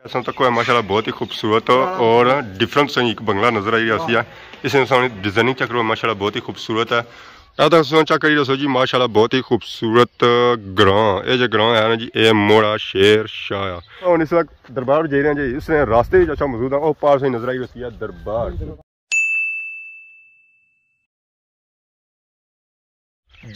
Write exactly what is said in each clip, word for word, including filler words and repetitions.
اساں تک ہے ماشاءاللہ بہت ہی خوبصورت اور ڈفرنٹ سا ایک بنگلہ نظر آئی رہیا سی ہے۔ اس نے سامنے ڈیزائننگ چیک کرو، ماشاءاللہ بہت ہی خوبصورت ہے۔ اے تساں چیک کری رہے سو جی، ماشاءاللہ بہت ہی خوبصورت گراں۔ اے جو گراں ہے نا جی، اے موڑا شیر شاہ آ۔ ہن اس وقت دربار جائی رہے ہیں جی، اس نے راستے وچ اچھا موجود ہے، او پار سے نظر آئی رہی ہے دربار۔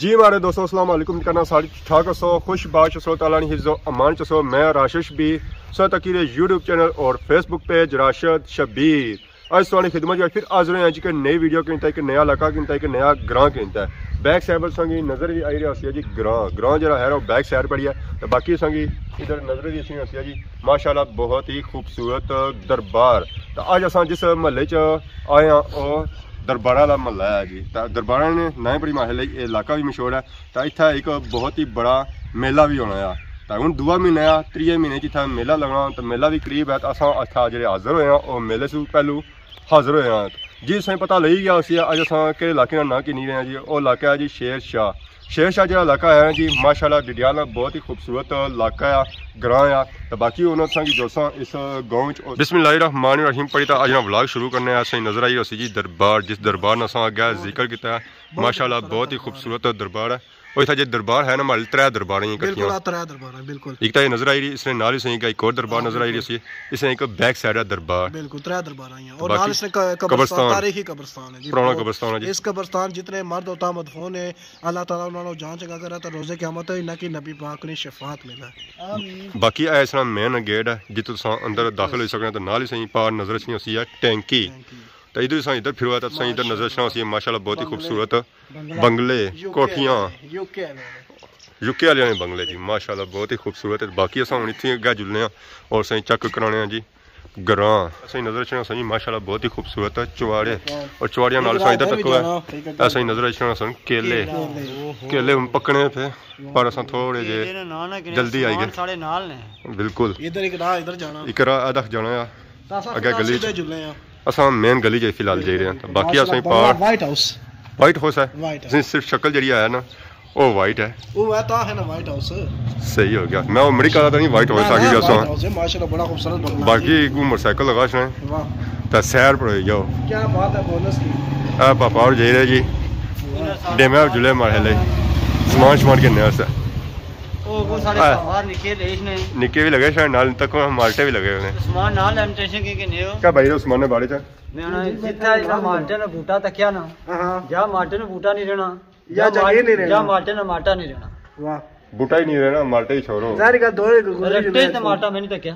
جی ماڑے دوستو، السلام علیکم، کہنا ساری ٹھیک ٹھاک ہسو، خوش باش ہسو، تعالیٰ نی حفظ و امان چ ہسو۔ میں راشد شبیر، سو تکی رہے یوٹیوب چینل اور فیس بک پیج راشد شبیر۔ اج سوانی خدمت وچ پھر حاضر ہوئے ہیں جی، کہ نئی ویڈیو کینتا، ایک نیا علاقہ کینتا، ایک نیا گراں کینتا۔ بیک سائیڈ پر سنگی نظر بھی آئی رہا سی جی گراں، گراں جڑا ہے وہ بیک سائیڈ پر ہی ہے۔ تو باقی سنگی ادھر نظر بھی اچھی سی جی، ماشاءاللہ بہت ہی خوبصورت دربار۔ تو اج اساں جس محلے چ آئے ہاں، او درباراں دا محلہ ہے جی۔ تے درباراں نے نائیں بڑی محل ہے، اے علاقہ بھی مشہور ہے۔ تے اتھا ایک بہت ہی بڑا میلہ بھی ہونا ہے۔ تے ہن دوا مہینہ ہے، تریے مہینے چ اتھا میلہ لگنا، تے میلہ بھی قریب ہے۔ تے اساں اتھا جڑے حاضر ہوئے ہاں، او میلے سوں پہلو حاضر ہوئے ہاں۔ جی، تساں پتہ لگی گیا ہوسی، اج اساں کہڑے علاقے نا ناں گھنی رہے ہاں جی، او علاقہ ہے جی شیر شاہ۔ شیر شاہ جڑا علاقہ ہے نا جی، ماشاءاللہ ڈڈیال نا بہت ہی خوبصورت علاقہ ہے، گراں ہے۔ تے باقی ہن تساں کی جلساں اس گاؤں وچ۔ بسم اللہ الرحمن الرحیم پڑھی تے اج نا ولاگ شروع کرنے آں۔ اساں نظر آئی رہی سی جی دربار، جس دربار نا اساں اگے ذکر کیتا ہے، ماشاءاللہ بہت ہی خوبصورت دربار ہے۔ اور اتھا جے دربار ہے نا، ماڑے ترے دربار ہیں بالکل، کٹھیاں۔ آ ترے دربار ہیں، بالکل۔ ایک تو یہ نظر آئی رہی، اس نے نال ہی سہی ایک اور دربار نظر آئی رہی سی، اس نے ایک بیک سائیڈ ہے دربار۔ بالکل، ترے دربار ہیں۔ اور باقی نال اس نے ق-، قبرستان، قبرستان، تاریخی قبرستان ہے جی، پرانا قبرستان ہے جی۔ اس قبرستان جتنے مرد ہوتا مدفون ہے، اللہ تعالیٰ انہاں نو جان چنگا کرے، تو روز قیامت انہاں کی نبی پاک نے شفاعت ملے۔ آمین۔ باقی اے اس نا مین گیٹ ہے، جتھوں تساں اندر داخل ہوئی سکنے، تو نال ہی سہی پار نظر اچھنی ہوسی ہے ٹینکی۔ ٹینکی۔ تو ادھر تساں ادھر پھرو ہے، تو تساں ادھر نظر اچھنا ہوسی ہے، ماشاءاللہ بہت ہی خوبصورت بنگلے، یو کے کوٹھیاں۔ یو کے والے۔ یو کے والے نے بنگلے جی، ماشاءاللہ بہت ہی خوبصورت ہے۔ باقی اساں ہن اتھے اگے جلنے ہاں اور اساں چیک کرانے ہاں جی گراں۔ اساں نظر اچھنا سہی، ماشاءاللہ بہت ہی خوبصورت ہے چواڑے، اور چواڑیاں نال اساں ادھر تک ہے۔ اساں نظر اچھنا سن کیلے، کیلے۔ کیلے ہن پکنے پہ، پر اساں تھوڑے جے کیلے نے نال نہ کنے، جلدی آئی سامان گئے۔ ساڑے نال نے۔ بالکل۔ ادھر ایک راہ ادھر جانا۔ ایک راہ ادھر جانا ہے۔ تو اساں اگے فی الحال گلی سیدھے چ۔ جلنے ہاں۔ اساں مین گلی جے فی الحال جائی رہے ہیں۔ باقی ماشاءاللہ، اساں پار بنگلہ وائٹ ہاؤس۔ وائٹ ہاؤس ہے۔ وائٹ ہاؤس۔ جس صرف شکل جڑی ہے نا، او وائٹ ہے۔ او ہے، تا ہے نا وائٹ ہاؤس۔ صحیح ہو گیا۔ میں امریکہ دا تو نہیں، وائٹ ہاؤس نہ، آ گیا نہ، سو۔ وائٹ ہاؤس ہے، ماشاءاللہ بڑا خوبصورت بنگلہ۔ باقی ایک موٹر سائیکل لگا چھوڑے۔ واہ۔ تے سیر پر ہوئی جاؤ۔ کیا بات ہے، بونس کی۔ اے پاپا اور جائی رہے جی۔ واہ۔ ڈیمے جلے مارے لے۔ سامان شمان کے نیا سے۔ او، وہ سارے آہ۔ سامان نکے لے اس نے۔ نکے بھی لگے شاید نال، تک مالٹے بھی لگے ہوئے نے۔ عثمان نال ہے، ٹینشن کی کہ نہیں ہو؟ کیا بھائی عثمان نے بارے چ؟ میں ہن جتھا اس مالٹے نے بوٹا تکیا نا، ہاں۔ یا مالٹے نے بوٹا نہیں رہنا، یا یا جگہ مال-، نہیں رہنا۔ یا مالٹے نے مالٹا نہیں رہنا۔ واہ۔ بوٹا ہی نہیں رہنا، مالٹے ہی چھوڑو۔ ظاہر گل، دوئے گل-، رٹے تے مالٹا میں نہیں تکیا۔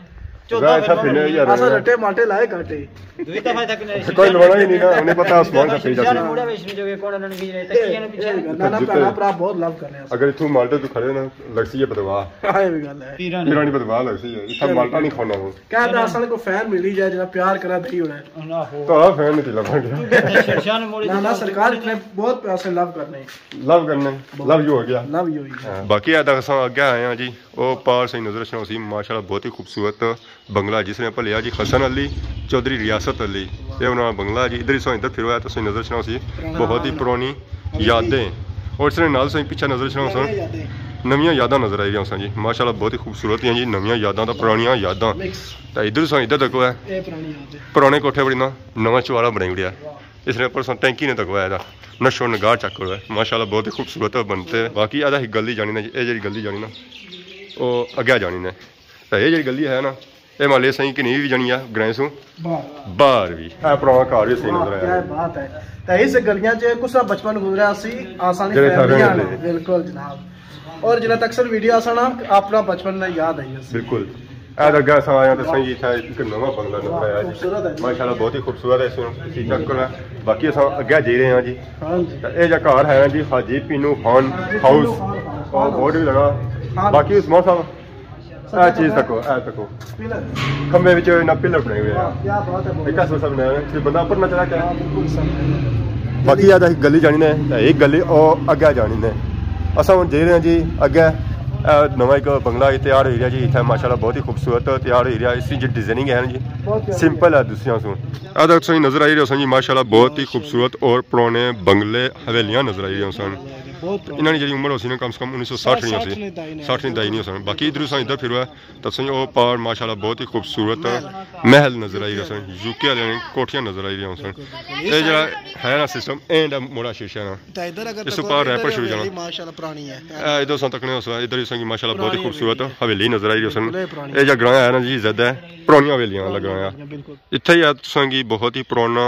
ظاہر تھا پھرنے یار۔ اساں رٹے مالٹے لائے گھٹ ہی۔ دوئی دفعہ تک نہیں۔ کوئی لوڑا ہی نہیں نا، انہیں پتہ آسمان کا پیچھے۔ سارے موڑے وچ نہیں جو کہ کون انہوں نے کی رہے، تکیا نے پیچھے۔ نہ، نہ، بھیڑا بھرا بہت لو کرنے ہیں۔ اگر اتھوں مالٹے تو کھڑے نا، لگسی ہے بدوا۔ ہاں، یہ بھی گل ہے۔ پیرانی۔ پیرانی بدوا لگسی ہے۔ اتھا مالٹا نہیں کھانا ہو۔ کہہ تے اصل کو فین ملی جائے جڑا پیار کرا دئی ہونا ہے۔ آہو۔ تو آ فین نہیں لبھا گیا۔ شیشہ نے موڑے نہ، نہ، سرکار اتنے بہت پیار سے لو کرنے۔ لو کرنے، لو یو ہو گیا۔ لو یو ہو گیا۔ ہاں، باقی اے تک اساں اگے آئے ہاں جی، او پار سہی نظر اچھنا ہوسی، ماشاءاللہ بہت ہی خوبصورت بنگلہ ہے، جس نے بھلیا جی حسن علی چودھری ریاست علی، اے انہاں نا بنگلہ ہے جی۔ ادھر ہی سو ادھر پھرو ہے تو سہی نظر اچھنا ہوسی، بہت ہی پرانی یادیں۔ اور اس نے نال سہی پیچھے نظر اچھنا ہوسی، نویاں یاداں نظر آئی رہیاں سن جی، ماشاءاللہ بہت ہی خوبصورت ہیں جی، نویاں یاداں تے پرانیاں یاداں۔ مکس۔ تے ادھر سو ادھر تکو ہے۔ اے پرانی یاد ہے۔ پرانے کوٹھے بڑی نا، نواں چوارا بنائی اوڑیا۔ اس نے اوپر سو ٹینکی نے تکو ہے دا، نشو نگار چیک کرو ہے۔ ماشاءاللہ بہت ہی خوبصورت بنتے۔ باقی ادا ہی گلی جانی نا جی، اے جڑی گلی جانی نا، او اگے جانی نے۔ تے اے جڑی گلی ہے نا، اے مالے سائیں کنی بھی جانی ہے گرائیں سوں باہر۔ باہر بھی۔ اے پرانا گھر بھی سہی نظر آیا۔ کیا بات ہے۔ تے اس گلیاں چ کس طرح بچپن گزریا سی، آسانی جڑے تھا فیملیاں رہنے نا۔ تھے۔ بالکل جناب۔ اور جنہاں تک اکثر ویڈیو آسا نا، اپنا بچپن نا یاد آئی اس۔ بالکل۔ اے لگا اساں آیا تے سائیں اتھا ایک نواں بنگلہ نظر آیا جی۔ خوبصورت ہے جی۔ ماشاءاللہ بہت ہی خوبصورت ہے، اس نوں تسی چیک کرو۔ باقی اساں اگے جائی رہے ہاں جی۔ ہاں جی۔ تے اے جا گھر ہے نا جی حاجی پینو خان ہاؤس، اور بورڈ بھی لگا۔ باقی عثمان صاحب، اے چیز تکو، اے تکو۔ پلر۔ کھمبے وچ نہ پلر بنے ہوئے ہیں۔ واہ، کیا بات ہے، بہت ایک ایسا سب نیا ہے، صرف بندہ اوپر نہ چڑھا کیا؟ ہاں، بالکل سب نیا ہے۔ باقی اے تے ہک گلی جانی نے، تے ہک گلی او اگے جانی نے۔ اساں ہن جائی رہے ہیں جی اگے، اے نواں ایک بنگلہ تیار ہوئی رہیا جی، اتھے ماشاءاللہ بہت ہی خوبصورت تیار ہوئی رہیا، اس دی ڈیزائننگ ہے نا جی، بہت پیاری ہے۔ سمپل ہے دوسریاں سوں۔ اے تک تساں نظر آئی رہے ہو جی، ماشاءاللہ بہت ہی خوبصورت اور پرانے بنگلے، حویلیاں نظر آئی رہی ہو سن۔ بہت پرانا۔ انہاں نی جیڑھی عمر ہوسی نا، کم سے کم انیس سو سٹھ نی ہوسی۔ سٹھ نی دائی نی ہوسی۔ باقی ادھر تساں ادھر پھرو ہے، تے تساں او پار ماشاءاللہ بہت ہی خوبصورت محل۔ محل نظر آئی رہیا سن، یو کے آلیاں نی کوٹھیاں نظر آئی رہیاں سن۔ بالکل، بالکل۔ اے جیڑا ہے نا سسٹم، اینڈ موڑا شیشہ نا۔ تے ادھر اگر اس تکو، پار ادھر ریپر شروع حویلی جانا۔ ماشاءاللہ پرانی ہے۔ اے ادھر تساں تکنے ہو سو، ادھر تساں کی ماشاءاللہ بہت ہی پرانی خوبصورت حویلی۔ حویلی نظر آئی رہی سن۔ بالکل، اے پرانی۔ اے جا گراں ہے نا جی، زیادہ پرانیاں حویلیاں والا گراں ہے۔ بالکل۔ اتھے ہی تساں کی بہت ہی پرانا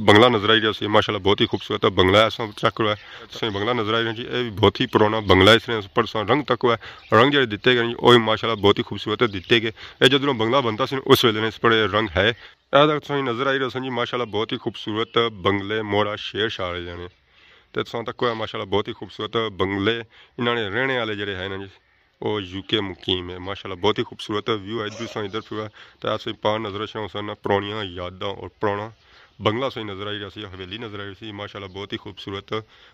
بنگلہ نظر آئی رہیا سی، ماشاءاللہ بہت ہی خوبصورت بنگلہ ہے۔ اساں چیک کرو، تساں بنگلہ نظر آئی رہیا جی، اے بھی بہت ہی پرانا بنگلہ ہے۔ اس نے اوپر تساں رنگ تکو ہے، رنگ جیڑے دتے گئے نے، او بھی ماشاءاللہ بہت ہی خوبصورت دتے گئے۔ اے جدوں بنگلہ بنتا سی نا، اس ویلے نے اس پر اے رنگ ہے۔ اے تک تساں نظر آئی رہیا سن جی، ماشاءاللہ بہت ہی خوبصورت بنگلے، موڑا شیر شار جانے۔ تے تساں تکو ہے ماشاءاللہ بہت ہی خوبصورت بنگلے، انہاں نے رہنے والے جیڑے ہے نا جی، او یو کے مقیم ہے۔ ماشاءاللہ بہت ہی خوبصورت ویو ہے۔ ادھر تساں ادھر پھرو ہے، تے اساں پار نظر اچھنا سن پرانیاں یاداں اور پرانا بنگلہ ساں نظر آئی رہیا سی، حویلی نظر آئی رہی سی۔ ماشاءاللہ بہت ہی خوبصورت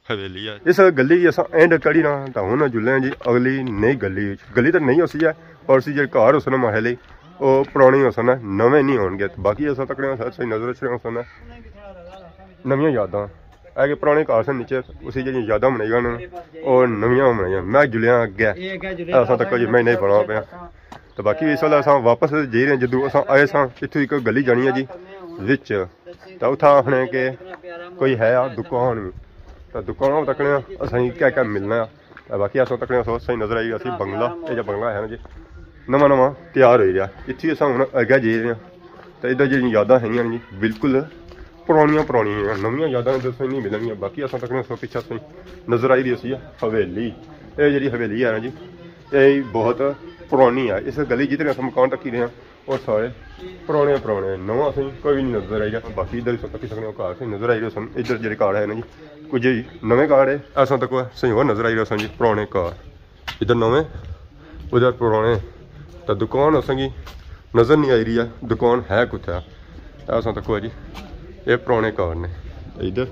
حویلی ہے۔ اس گلی کی اساں اینڈ کری نا، تے ہن جلے ہیں جی اگلی نئی گلی وچ۔ گلی تے نئی ہوسی ہے، اور اسی جیڑے گھر ہوسن محلے، او پرانے ہوسن، نویں نہیں ہون گے۔ باقی اساں تکنے سن، نظر اچھنے ہوسن نویاں یاداں۔ اے کہ پرانے گھر سن نیچے، اسی جیڑیاں یاداں بنائی گئے نے، او نویاں بنائیاں۔ میں جلیاں اگے۔ اے اگے جلیاں۔ اساں تکو جی میں نہیں بنا پیا۔ تے باقی اس ویلے اساں واپس جائی رہے ہیں، جدوں اساں آئے ساں، اتھوں ایک گلی جانی ہے جی وچ، تے اتھاں آخنے کہ کوئی ہے آ دکان وی، تے دکان تکنے آں اساں کی کیا کیا ملنا ہے۔ تے باقی اساں تکنے آں، اساں نظر آئی اسی بنگلہ، اے جا بنگلہ ہے نا جی، نواں نواں تیار ہوئی رہیا۔ اتھی اساں ہن اگے جائی رہے ہیں، تے ادھر جیڑیاں یاداں ہیگیاں جی، بالکل پرانیاں پرانیاں ہیں، نویاں یاداں ادھر سے نہیں ملنگیاں۔ باقی اساں تکنے آں، اساں پچھے سے نظر آئی رہی سی حویلی۔ اے جیڑی حویلی ہے نا جی، اے بہت پرانی ہے۔ اس گلی جتنے اساں مکان تکی رہے ہیں، او سارے پرانے پرانے ہیں، نواں اساں کوئی بھی نہیں نظر آئی رہیا۔ باقی ادھر اساں تکی سکنے آں، گھر سے نظر آئی رہے سن۔ ادھر جیڑے گھر ہے نا جی، کچھ نویں گھر ہے، اساں تکو اساں ہور نظر آئی رہے سن جی پرانے گھر۔ ادھر نویں، ادھر پرانے۔ تے دکان اساں کی نظر نہیں آئی رہی ہے، دکان ہے کتھے؟ اساں تکو جی، اے پرانے گھر نے۔ ادھر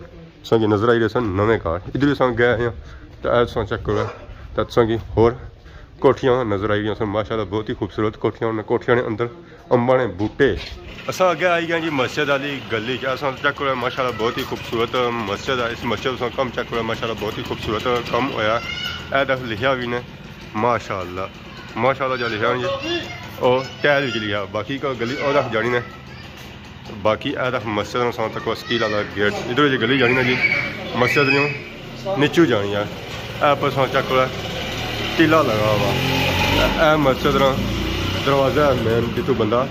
اساں کی نظر آئی رہے سن نویں گھر۔ ادھر اساں گئے ہیں، تے اساں چیک کرو، تے اساں کی ہور کوٹھیاں نظر آئی رہیاں سن، ماشاءاللہ بہت ہی خوبصورت کوٹھیاں نے، کوٹھیاں نے اندر امباں نے بوٹے۔ اساں اگے آئی گئے جی مسجد والی گلی چ، اساں چیک کرو ماشاءاللہ بہت ہی خوبصورت مسجد ہے۔ اس مسجد اساں کم چیک کرو ماشاءاللہ بہت ہی خوبصورت کم ہویا۔ اے تک لکھیا بھی نے ماشاءاللہ، ماشاءاللہ جو لکھیا جی، او ٹائل وچ لکھیا، باقی کوئی گلی او تک جانی نے۔ باقی اے تک مسجد نا ساں تک سٹیل والا گیٹ۔ ادھر جی گلی جانی نا جی، مسجد نیو نیچو جانی ہے۔ اے پر ساں چیک کرو، ٹیلا لگا ہوا۔ اے مسجد نا دروازہ ہے مین، جتھوں بندہ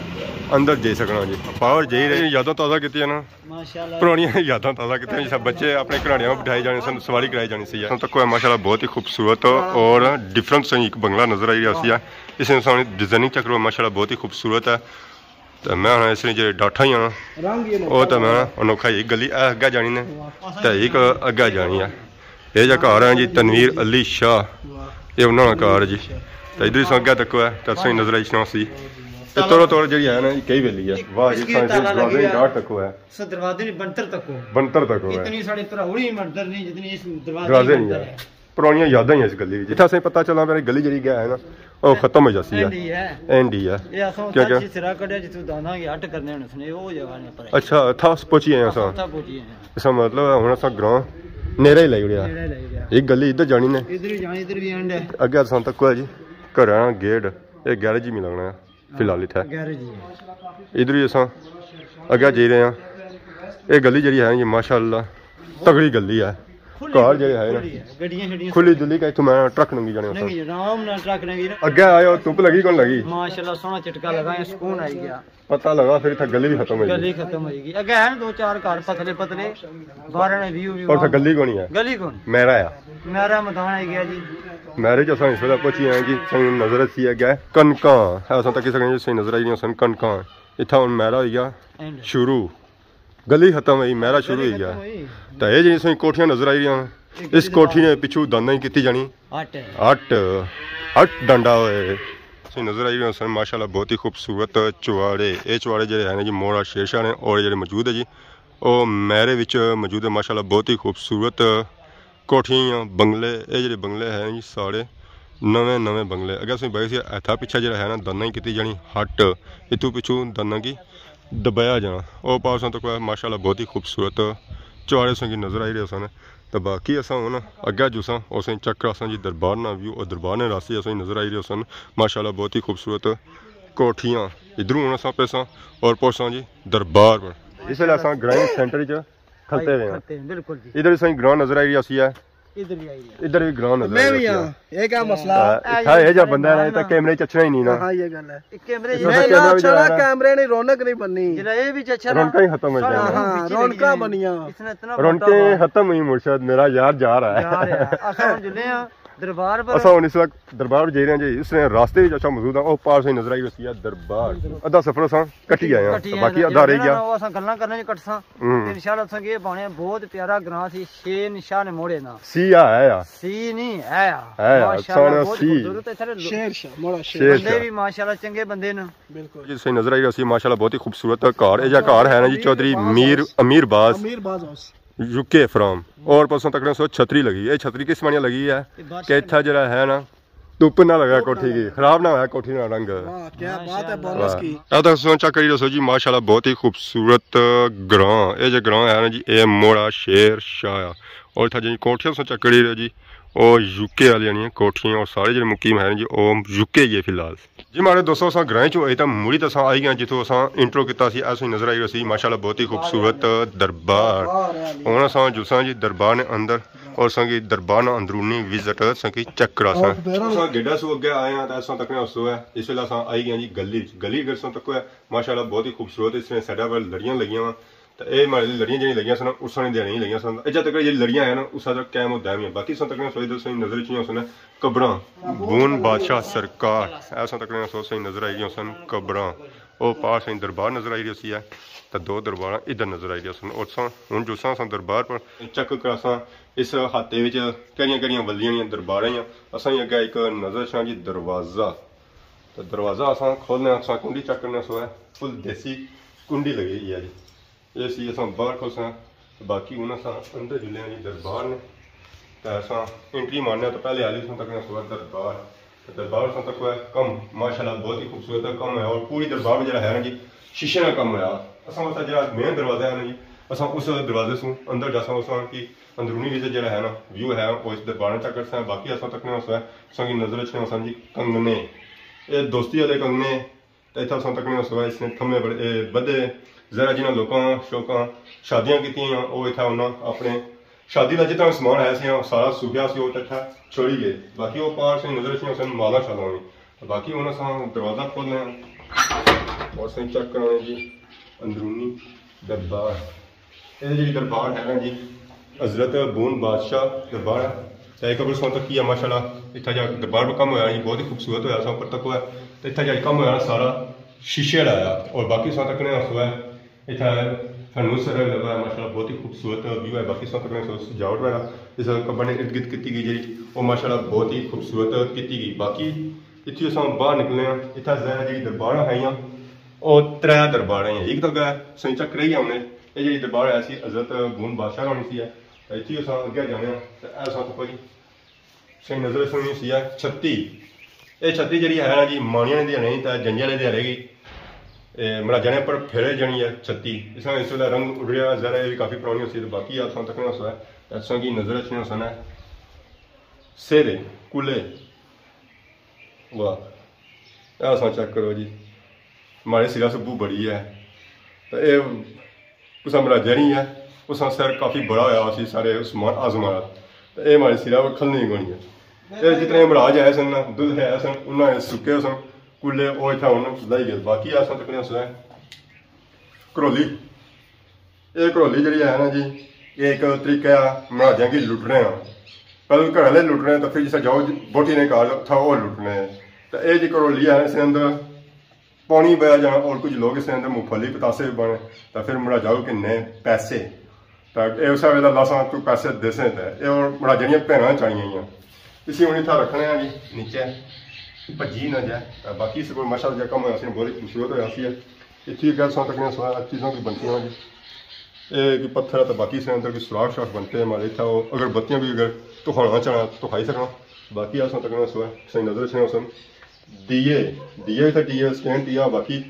اندر جائی سکنا جی۔ پاور جائی رہی، یاداں تازہ کیتی ہے نا۔ ماشاءاللہ۔ پرانیاں یاداں تازہ کیتی ہیں، جس بچے اپنے گھراڑیاں میں بٹھائے جانے سن، سواری کرائی جانی سی۔ ہن تک ماشاءاللہ بہت ہی خوبصورت اور ڈفرنٹ سا ایک بنگلہ نظر آئی رہا سی۔ اس نے سامنے ڈیزائننگ چیک کرو، ماشاءاللہ بہت ہی خوبصورت ہے۔ تے میں ہن اس نے جڑے ڈاٹھا ہی آنا، رنگ یہ او تے میں انوکھا ہی گلی اے اگے جانی نے، تے ایک اگے جانی ہے۔ اے جا گھر ہے جی تنویر علی شاہ، واہ۔ اے انہاں نا گھر ہے جی۔ تے ادھر ہی ساں اگے تکو ہے، تے تساں نظر آئی شنا سی۔ تے توڑو توڑ جڑی ہے نا، اے کئی ویلی ہے۔ واہ جی، اس کی ساں تالا دروازے لگی ہے۔ ڈاٹ تکو ہے۔ سر دروازے نہیں، بنتر تکو۔ بنتر تکو ہے۔ اتنی ساڑے اتھرا ہوئی بنتر نہیں، جتنی اس دروازے دروازے نہیں بنتر ہے۔ پرانیاں یاداں ہی اس گلی وچ۔ اتھا اساں پتہ چلا میری گلی جڑی گیا ہے نا، او ختم ہو جاسی ہے۔ اینڈ ہی ہے۔ اینڈ ہی ہے۔ اے اساں کیا اتھا کیا؟ اچھی سرا کڈیا جتھوں دانا کی ہٹ کرنے ہونے سن، او جگہ نے پر۔ اچھا، اتھا اس پہنچی آئے اساں۔ اتھا پہنچی آئے۔ اس نا مطلب ہے ہن اساں گراں نیرا ہی لائی اڑیا۔ نیرا ہی لائی اڑیا۔ ایک گلی ادھر جانی نے۔ ادھر ہی جانی، ادھر بھی اینڈ ہے۔ اگے اساں تک ہے جی، گھر آنا گیٹ، اے گیرج ہی ملنا ہے فی الحال اتھا۔ گیرج ہی ہے۔ ادھر ہی اساں اگے جائی رہے ہیں۔ اے گلی جڑی ہے یہ ماشاءاللہ تگڑی گلی ہے۔ کھلی، گھر جڑے ہے نا، کھلی ہے۔ گڈیاں شڈیاں کھلی دلی کا اتھوں میں ٹرک لنگھی جانے ہوسن۔ لنگھی جانے، آرام نال ٹرک لنگھی۔ اگے آئے ہو، دھپ لگی کون لگی؟ ماشاءاللہ سوہنا چٹکا لگا ہے، سکون آئی گیا۔ پتہ لگا پھر اتھا گلی بھی ختم ہوئی گئی۔ گلی ختم ہوئی گئی۔ اگے ہے نا دو چار گھر پتلے پتلے، باہر نے ویو ویو۔ اور اتھا گلی کون ہے؟ گلی کون؟ میرا ہے۔ میرا میدان آئی گیا جی۔ میرے جو اساں اس ویلے پہنچی ہیں جی، ساں نظر اچھی ہے گیا کنکاں۔ ہے اساں تکی سکنے جی، ساں نظر آئی رہی سن کنکاں۔ اتھا ہن میرا ہوئی گیا اینڈ۔ شروع۔ گلی ختم ہوئی، میرا شروع ہوئی گیا۔ ختم ہوئی۔ تے اے جی ساں کوٹھیاں نظر آئی رہی ہیں۔ اے اس کوٹھی نے پچھو دانا ہی کیتی جانی۔ ہٹ۔ ہٹ۔ ہٹ ڈنڈا ہوئے۔ اساں نظر آئی رہے سن ماشاءاللہ بہت ہی خوبصورت چواڑے۔ اے چواڑے جڑے ہیں جی موڑا شیر شاہ نے اور جڑے موجود ہے جی، او میرے وچ موجود ہے ماشاءاللہ بہت ہی خوبصورت کوٹھیاں، بنگلے۔ اے جڑے بنگلے ہیں جی سارے نویں نویں بنگلے۔ اگر اساں بائی سی اتھا پچھے جڑا ہے نا دانا ہی کیتی جانی ہٹ، اتھوں پچھو دانا کی دبایا جانا۔ او پاس تک ماشاءاللہ بہت ہی خوبصورت چواڑے سن کی نظر آئی رہے سن۔ تے باقی اساں ہن اگے جلساں، اساں چیک کراساں جی دربار نا ویو، اور دربار نے راستے اساں نظر آئی رہے سن ماشاءاللہ بہت ہی خوبصورت کوٹھیاں۔ ادھروں ہن اساں پیساں اور پہنچساں جی دربار پر۔ اس ویلے اساں گرائیں سینٹر وچ کھلتے ہوئے ہیں۔ کھلتے ہیں، بالکل جی۔ ادھر اساں گراں نظر آئی رہی سی ہے، ادھر بھی آئی رہی ہے۔ ادھر بھی گراں نظر میں آئی بھی رہی ہاں۔ ہے۔ یہ کیا مسئلہ؟ آ، اتھا یہ جا بندہ ہے نا، اتھا کیمرے چ اچھنا ہی نہیں نا۔ ہاں، یہ گل ہے۔ کیمرے اس واسطے نہیں نا، کیمرہ بھی اچھا جانا نا، ہے۔ کیمرے نہیں، رونق نہیں بننی۔ جلا یہ بھی اچھا نا، رونقاں ہی ختم ہو سارے جانا۔ ہاں، رونقاں بنیاں۔ اس نے اتنا رونقیں موٹا ختم ہوئی مرشد، میرا یار جا رہا ہے۔ جا رہا ہے۔ اساں ہن جلے ہاں دربار پر۔ اساں ہن اس وقت دربار جائی رہے ہیں جی، اس نے راستے وچ اساں موجود ہاں، او پار سے نظر آئی ہوئی ہے دربار۔ ادھا سفر اساں کٹی آئے ہیں، کٹی تے آئے باقی ہیں، ادھا رہ جیڑا گیا۔ نا، او اساں گلاں کرنے نی کٹساں۔ ہوں۔ تے انشاءاللہ اساں کی بنے بہت پیارا گراں سی، شیر نی شاہ نے موڑے نا۔ سی آ ہے آ۔ سی نہیں ہے آ۔ ہے آ، ماشاءاللہ، سوہنا بہت سی۔ خوبصورت ہے۔ سارے لو-، شیر شاہ، موڑا شیر۔ شیر بندے شاہ۔ بھی ماشاءاللہ چنگے بندے نا۔ بالکل۔ جی، صحیح نظر آئی رہی سی، ماشاءاللہ بہت ہی خوبصورت گھر۔ اے جا گھر ہے نا جی، چوہدری میر، امیر باز۔ امیر باز ہاؤس۔ یو کے فرام۔ اور پرسوں تکنے سو چھتری لگی۔ اے چھتری کس معنی لگی ہے؟ کہ اتھا جڑا ہے نا، دھوپ نہ لگا کوٹھی کی، خراب نہ ہویا کوٹھی نا رنگ۔ واہ، کیا بات ہے، بونس واہ۔ کی۔ اے تاں سوچا کری رسو جی، ماشاءاللہ بہت ہی خوبصورت گراں۔ اے جے گراں ہے نا جی، اے موڑا شیر شاہ آ۔ اور اتھا جی کوٹھیاں سوچا کری رہے جی، او یو کے والیاں نیاں کوٹھیاں، اور سارے جڑے مقیم ہیں جی، او یو کے ہی ہے فی الحال۔ جی ماڑے دوستو، اساں گرائیں چوں آئی تاں مڑی تے اساں آئی گئے جتھوں اساں انٹرو کیتا سی، ایسا ہی نظر آئی رہی سی ماشاءاللہ بہت ہی خوبصورت دربار۔ ہن اساں جلساں جی دربار نے اندر، اور اساں کی دربار نا اندرونی وزٹ اساں کی چیک کراساں۔ اساں گیٹا سو اگے آئے ہاں تے اساں تکنے سو ہے، اس ویلے اساں آئی گئے جی گلی وچ۔ گلی اگر اساں تکو ہے ماشاءاللہ بہت ہی خوبصورت، اس نے سائیڈا پر لڑیاں لگیاں وا۔ تے اے ماڑے لڑیاں جیڑیاں لگیاں سن، اس نے دیہاڑیاں لگیاں سن۔ اے جے تک یہ لڑیاں آئیاں نا، اس تک قائم و دائم ہے۔ باقی سن تکنے سوئی دے سن نظر چیاں سن قبراں، بون بادشاہ سرکار، ایسا تکنے سو سن نظر آئی رہیاں سن قبراں۔ او پار سن دربار نظر آئی رہی سی ہے، تے دو درباراں ادھر نظر آئی رہیاں سن۔ اور سن ہن جو سن سن دربار پر چیک کراساں اس ہاتے وچ کہڑیاں کہڑیاں ولیاں نیاں درباراں ہیاں۔ اساں ہی اگے ایک نظر چاں جی دروازہ، تے دروازہ اساں کھولنے آں، اساں کنڈی چیک کرنے سو ہے، فل دیسی کنڈی لگی ہوئی ہے جی۔ اے سی اساں باہر کھوساں، باقی ہن اساں اندر جلے آں جی دربار نے۔ تے اساں انٹری مارنے آں، تو پہلے آلی اساں تکنے سو دربار۔ تے دربار اساں تکو ہے کم، ماشاءاللہ بہت ہی خوبصورت کم ہے، اور پوری دربار میں جڑا ہے نا جی، شیشے نا کم ہویا۔ اساں اس جڑا مین دروازہ ہے نا جی، اساں اس دروازے سوں اندر جاساں، اساں کی اندرونی وزٹ جڑا ہے نا، ویو ہے، او اس دربار نا چیک کرساں۔ باقی اساں تکنے سو ہے، اساں کی نظر اچھنے سن جی کنگنے، اے دوستی والے کنگنے۔ تے اتھا اساں تکنے سو ہے اس نے تھمے بڑے، اے، بدھے، ذرا جنہاں لوکاں شوکاں شادیاں کیتیاں، او اتھا انہاں اپنے شادی دا جتنا سامان آیا سی، سارا سوکھیا سی، او اتھا چھوڑی گئے۔ باقی او پار سے نظر اچھنے سن مالاں شالاں وی۔ باقی ہن اساں دروازہ کھولنے آں اور اساں چیک کرانے جی اندرونی دربار۔ اے جڑی دربار ہے نا جی، حضرت بون بادشاہ دربار ہے۔ تے ایک قبرستان تک کیا ماشاءاللہ، اتھا جا دربار پر کم ہویا جی، بہت ہی خوبصورت ہویا سا، اوپر تک ہوا۔ تے اتھا جا کم ہویا نا سارا شیشے والا آیا، اور باقی ساں تکنے سو ہے۔ اتھا فنوس سر لگا ہے ماشاءاللہ، بہت ہی خوبصورت ویو ہے۔ باقی ساں تکنے سو سجاوٹ وغیرہ اس قبر نے ارد گرد کیتی گئی جی، وہ ماشاءاللہ بہت ہی خوبصورت کیتی گئی۔ باقی اتھی اساں باہر نکلنے ہاں، اتھا ظاہر ہے جی درباراں ہیاں، او ترے دربار ہیں، ایک تو گیا سوئی چکر ہی ہونے، اے جی دربار ہے سی حضرت بون بادشاہ ہونی سی ہے، اتھی اساں اگے جانے ہاں، تے اے ساں کوئی سوئی نظر سنی سی ہے چھتی، اے چھتی جڑی ہے نا جی مانیاں نے دیہڑے تے جنجے نے دیہڑے گی، اے مراجانے پر پھیرے جانی ہے چھتی، اس نے اس ویلے رنگ اڑیا، ظاہر ہے یہ بھی کافی پرانی ہوسی، تے باقی آپ ساں تکنے سو ہے، تے اساں کی نظر اچھنے سن ہے سیرے کلے۔ واہ، اے اساں چیک کرو جی، ماڑے سرا سبو بڑی ہے۔ تے اے اساں مراجہ نہیں ہے، اساں سر کافی بڑا ہویا اسی سارے عثمان آزمان۔ تے اے ماڑے سرا کھلنے ہی کونی ہے۔ تے جتنے مراج آئے سن نا، دلہے آئے سن، انہاں نے سکے سن، کلے او اتھا ہن لائی گئے۔ باقی اساں تکنے سو ہے کرولی۔ اے کرولی جڑی ہے نا جی، اے ایک طریقہ ہے مہاراجاں کی لٹنے آ۔ پہلے گھر والے لٹنے تو پھر جسے جاؤ جی، بوٹی نے گھر تھا وہ لٹنے۔ تو اے جی کرولی ہے نا، اس نے اندر پانی بہا جانا اور کچھ لوگ اس نے اندر مونگ پھلی پتاسے بھی بنے۔ تو پھر مہاراجا کو کہنے پیسے۔ تو اے اسے ویلے لاساں تو پیسے دیسے تے اے اور مہاراجا دیاں بھیناں چاہیاں ہیں۔ اسی ہن اتھا رکھنے آں جی، نیچے بھجی نہ جائے۔ تے باقی اس کول ماشاءاللہ جا کم ہویا سی، بہت ہی خوبصورت ہویا سی۔ اتھی اگر ساں تکنے سو چیزاں بھی بنتی ہیں جی۔ اے کوئی پتھر ہے تے باقی اس نے اندر کوئی سراخ شراخ بنتے ہیں، مارے اتھا وہ اگر بتیاں بھی اگر تخانا چاہنا تو تخائی سکنا۔ باقی اساں تکنے سو ہے، صحیح نظر اچھنے سن۔ دیے، دیے اتھا دیے، سٹینڈ دیا، باقی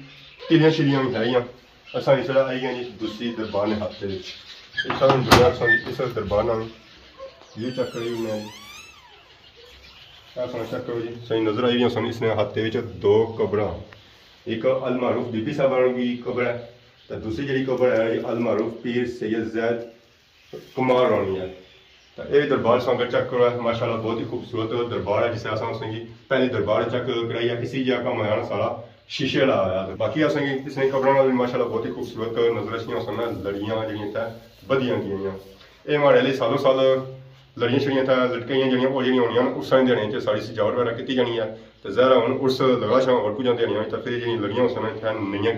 تلیاں شلیاں بھی ہے۔ اساں اس ویلے آئی گئے جی دوسری دربار نے ہاتھ دے وچ۔ اس طرح دنیا اساں اس دربار نال یہ چیک کرو جی، میں، اے سن چیک کرو جی، سائیں نظر آئی رہی سن، اس نے ہاتھ وچ دو قبراں، ایک المعروف بی بی صاحبہ کی قبر ہے، تے دوسری جڑی قبر ہے جی المعروف پیر سید زید کمار رانی ہے۔ تے اے دربار سو اگر چیک کرو، ماشاءاللہ بہت ہی خوبصورت دربار ہے، جسے اساں سنگی پہلی دربار چیک کرائی ہے، اسی جگہ کم ہویا نا سارا شیشے والا آیا۔ تے باقی اساں کی اس نے قبراں نال ماشاءاللہ بہت ہی خوبصورت نظر اچھیاں سن، لڑیاں جڑیاں اتھے بدیاں گئیاں۔ اے ماڑے لیے سالوں سال لڑیاں شڑیاں اتھے لٹکائیاں جڑیاں، او جڑیاں ہونیاں نا، اس طرح دیہاڑیاں چ ساری سجاوٹ وغیرہ کیتی جانی ہے۔ تے ظاہر ہے ہن عرس لگا شاں اور کچھ دیہاڑیاں تے پھر جڑیاں لڑیاں ہوسن اتھے نئیاں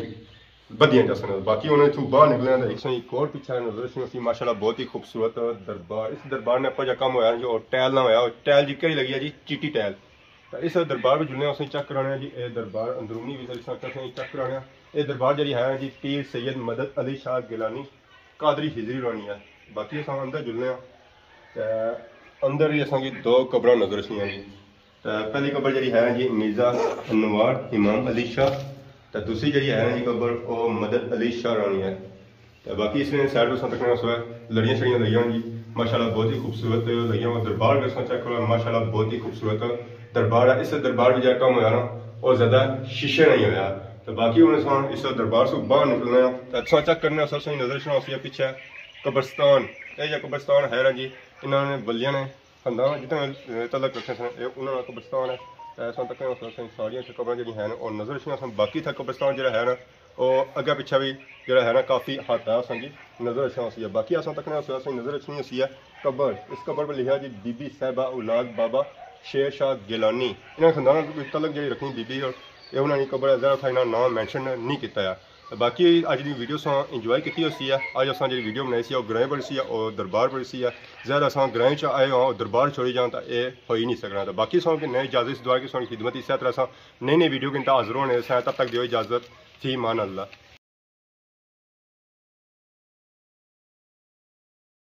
بدیاں جاسن۔ باقی ہن اتھوں باہر نکلے آں تے ایک سو ایک اور پیچھے نظر اچھنی ہوسی، ماشاءاللہ بہت ہی خوبصورت دربار۔ اس دربار نے اپا جا کم ہویا جو ٹائل نہ ہویا، ٹائل جی کہڑی لگی ہے جی؟ چیٹی ٹائل۔ تے اس دربار وچ جلنے آں، اساں چیک کرانے آں جی، اے دربار اندرونی وی اساں چیک کرانے آں۔ اے دربار جڑی ہے جی پیر سید مدد علی شاہ گیلانی قادری ہجری رانی ہے۔ باقی اساں اندر جلنے آں تے اندر وی اساں کی دو قبراں نظر اچھنیاں جی۔ تے پہلی قبر جڑی ہے جی مرزا انوار امام علی شاہ، تے دوسری جڑی ہے جی قبر او مدد علی شاہ رانی ہے۔ تے باقی اس نے سائیڈ تساں تکنے سو لڑیاں شڑیاں لگیاں جی، ماشاءاللہ بہت ہی خوبصورت لگیاں۔ اور دربار اگر تساں چیک کرو، ماشاءاللہ بہت ہی خوبصورت دربار ہے۔ اس دربار وچ جا کم ہویا نا، او زیادہ شیشے نہیں ہویا۔ تے باقی ہن اساں اس دربار سو باہر نکلنے آں تے تساں چیک کرنے آں، اساں نظر اچھنا ہوسی پیچھے قبرستان۔ اے جا قبرستان ہے نا جی، انہاں نے ولیاں نے خاندان جتنے تعلق رکھنے سن، اے انہاں نا قبرستان ہے۔ تے اساں تکنے آں ساریاں اتھے قبراں جڑیاں ہن او نظر اچھنیاں سن۔ باقی اتھے قبرستان جڑا ہے نا، او اگے پچھے وی جڑا ہے نا کافی حد ہے اساں کی نظر اچھنا ہوسی ہے۔ باقی اساں تکنے آں ساں نظر اچھنی ہوسی ہے قبر، اس قبر پر لکھیا جی بی بی صاحبہ اولاد بابا شیر شاہ گیلانی۔ انہاں خاندان نال کوئی تعلق جڑی رکھنی بی بی اور اے انہاں نی قبر ہے، ظاہر اتھا انہاں نام مینشن نہیں کیتا ہے۔ تے باقی اج دی ویڈیو اساں انجوائے کیتی ہوسی ہے۔ اج اساں جڑی ویڈیو بنائی سی او گرائیں پر سی ہے، او دربار پر سی ہے۔ ظاہر اساں گرائیں چ آئے ہاں، او دربار چھوڑی جان تاں اے ہوئی نہیں سکنا۔ تے باقی اساں کی نئے اجازت اس دعا کی اساں کی خدمت اسی طرح اساں نئی نئی ویڈیو کے انتہا حاضر ہونے سے، تب تک دیو اجازت، فی امان اللہ۔